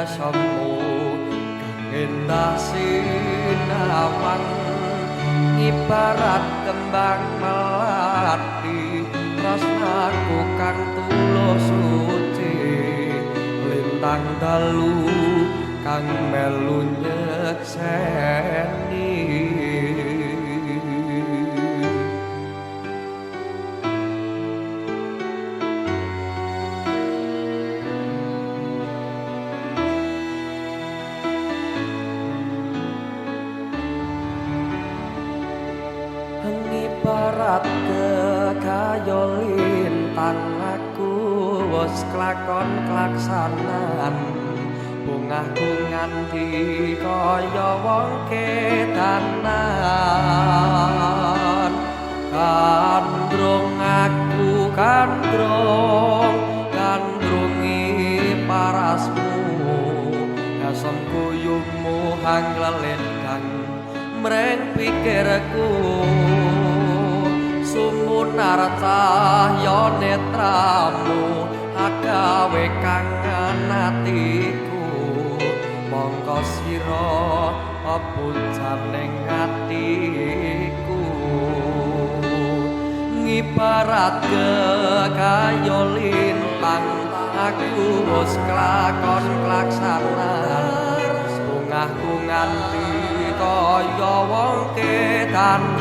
esemu kang endah sinawang, ngibarat kembang melati tresnaku kang tulus suci, lintang dalu kang melu nyekseni. Ngibarat kekayo lintang aku wis klakon klaksanan, bungahku nganti kaya wong kedanan. Gandrung aku gandrung, gandrungi parasmu, asem kuyumu hang lelendang mreng pikirku. Sumunar cahya netramu agawe kangen atiku, mongko sira pujaning atiku. Ngibarat kekayo lintang aku wis klakon klaksanan, bungahku nganti kaya wong kedanan.